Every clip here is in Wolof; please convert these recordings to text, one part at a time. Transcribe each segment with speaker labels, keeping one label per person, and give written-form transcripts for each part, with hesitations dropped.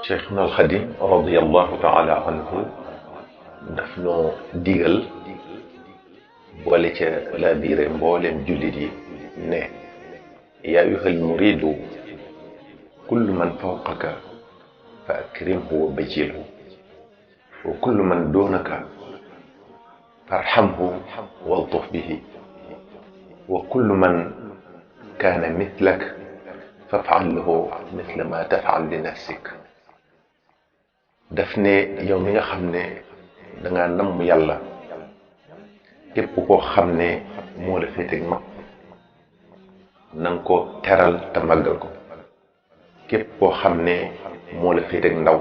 Speaker 1: Cheikhna al Xadim radiyallahu taala anhu daf noo digal boole ca laa biire mbooleem jullit yi ne yaa ayyuhal muridu kullu man fawqaka fa akrimhu wa bajilhu wa kullu man doonaka farhamhu waltuf bihi wa kullu man kaana mislak faf'al lahu misla ma taf'al li nafsik. daf ne yow mi nga xam ne dangaa namm yàlla, képp koo xam ne moo la féeteeg mag na nga ko teral te màggal ko, képp koo xam ne moo la féeteeg ndaw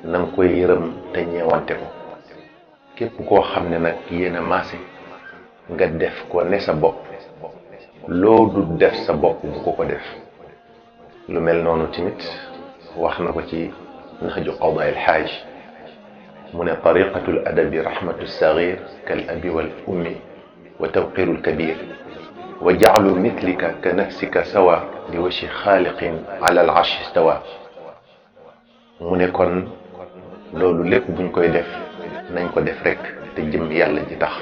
Speaker 1: na nga koy yërëm te ñeewante ko, képp koo xam ne nag yéen a maase nga def ko ne sa bopp, loo du def sa bopp bu ko def. lu mel noonu tamit wax na ko ci nahju qadaa al haaj mu ne tariqatul adabi rahmatu sagir kal abi wal ummi wa tawqiru al kabir wa ja'lu mithlika ka nafsika sawa li washi xaaliqin ala al arshi stawa. mu ne kon loolu lépp buñ koy def nañ ko def rek te jëm yàlla ji tax.